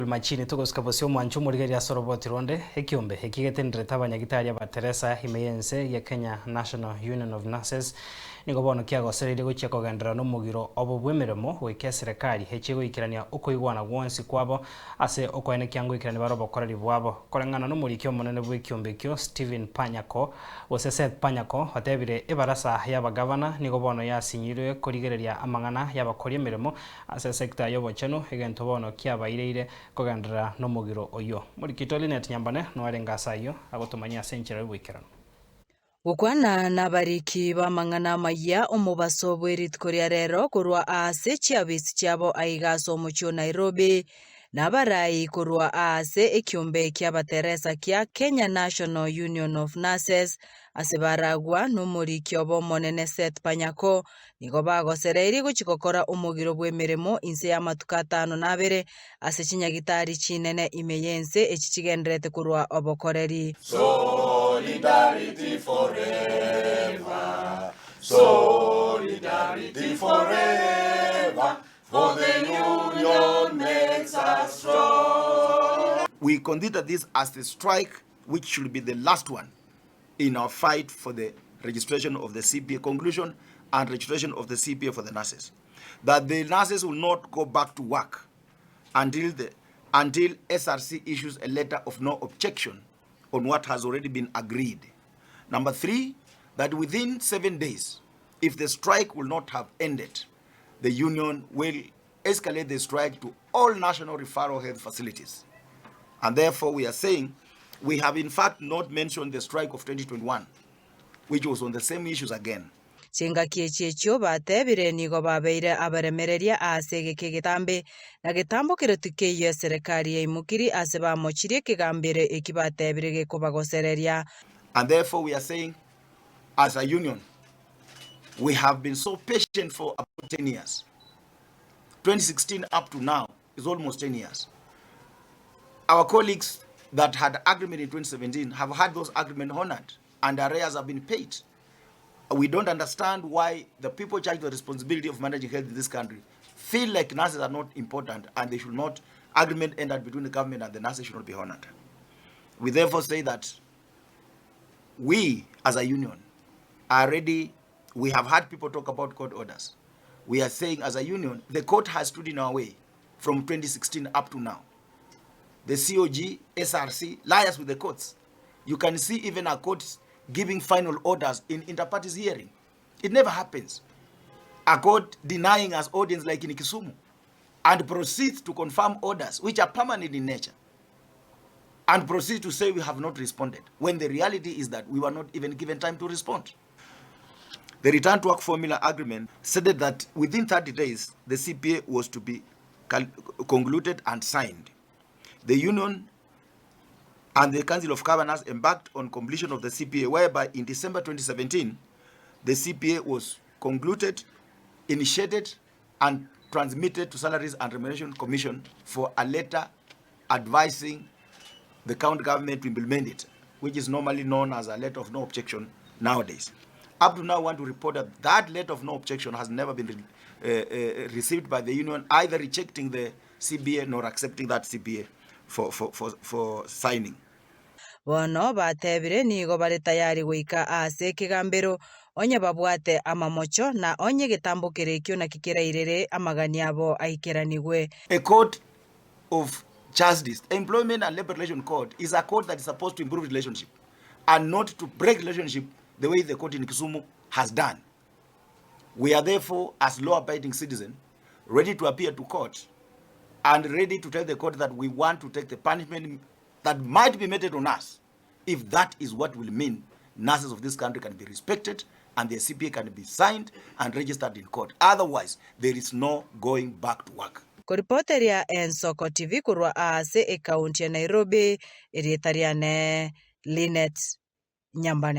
Machini togosika bosio omwancho omorigereria ase oroboti ronde, ekiombe eki getenderete abanyagitari abateresa ime y'ense ya Kenya National Union of Nurses nigo bono kiagosereirie gochia kogenderera nomogiro obo bw'emeremo goika eserekari echie goikerania okoigwana gwonsi kwabo ase okoenekia ngoikerania bare obokoreri bwabo. Koreng'ana nomoriki omonene bw'ekiombe ekio Stephen Panyako gose Seth Panyako otebire ebarasa y'abagavana nigo bono yasinyirwe korigereria amang'ana y'abakori emeremo Ase esecta y'obochenu, egento bono kiabaireire kogenderera nomogiro oyio. Morikito Linet Nyambane noarenge ase ayio, agotomanyia ase enchera y'oboikeranu. Gokwana nabariki b'amang'ana amayia omobaso bwe rituko ria rero korwa aase chiabisi chiabo aiga ase omochie o Nairobi, Nabarai korwa aase ekiombe ki'abateresa kia Kenya National Union of Nurses, ase baragwa nomoriki obo omonene Seth Panyako, nigo bagosereirie gochia gokora omogiro bw'emeremo inse y'amatuko atano na abere ase chinyagitari chinene ime y'ense echi chigendererete korwa obokoreri. Solidarity forever, solidarity forever, For the union makes us strong. We consider this as the strike which should be the last one in our fight for the registration of the CPA conclusion and registration of the CPA for the nurses. That the nurses will not go back to work until the until SRC issues a letter of no objection on what has already been agreed. Number three, that within 7 days, if the strike will not have ended, the union will escalate the strike to all national referral health facilities. And therefore, we are saying we have in fact not mentioned the strike of 2021, which was on the same issues again. Chingaki echi echio batebire nigo babeire abaremereria ase egeka egetambe, na getambo kerotu keiyo eserekari yaimokiri ase bamochirie ekegambero eki batebire gekobagosereria. And therefore, we are saying, as a union, we have been so patient for about 10 years. 2016 up to now is almost 10 years. Our colleagues that had agreement in 2017 have had those agreement honored and arrears have been paid. We don't understand why the people charged with the responsibility of managing health in this country feel like nurses are not important and they should not, agreement entered between the government and the nurses should not be honored. We therefore say that we as a union are ready. We have had people talk about court orders. We are saying as a union, the court has stood in our way from 2016 up to now. The COG, SRC, liars with the courts. You can see even a court giving final orders in inter-parties hearing. It never happens. A court denying us audience like in Kisumu and proceeds to confirm orders which are permanent in nature and proceed to say we have not responded when the reality is that we were not even given time to respond. The return to work formula agreement stated that within 30 days, the CPA was to be concluded and signed. The union and the Council of Governors embarked on completion of the CPA, whereby in December 2017, the CPA was concluded, initiated, and transmitted to Salaries and Remuneration Commission for a letter advising the county government to implement it, which is normally known as a letter of no objection nowadays. Up to now, I want to report that that letter of no objection has never been received by the union, either rejecting the CBA nor accepting that CBA for signing. Bono batebire nigo bare tayari goika ase ekegambero onye babwate amamocho na onye getambo kere ekio naki kerairere amagani abo aikeranigwe. A court of justice, Employment and Labor Relation Court, is a court that is supposed to improve relationship and not to break relationship the way the court in Kisumu has done. We are therefore, as law-abiding citizens, ready to appear to court and ready to tell the court that we want to take the punishment that might be meted on us if that is what will mean nurses of this country can be respected and their CPA can be signed and registered in court. Otherwise, there is no going back to work. Koripoteria Ensoko TV korwa ase ekaunti ya Nairobi, erieta riane Linet Nyambane.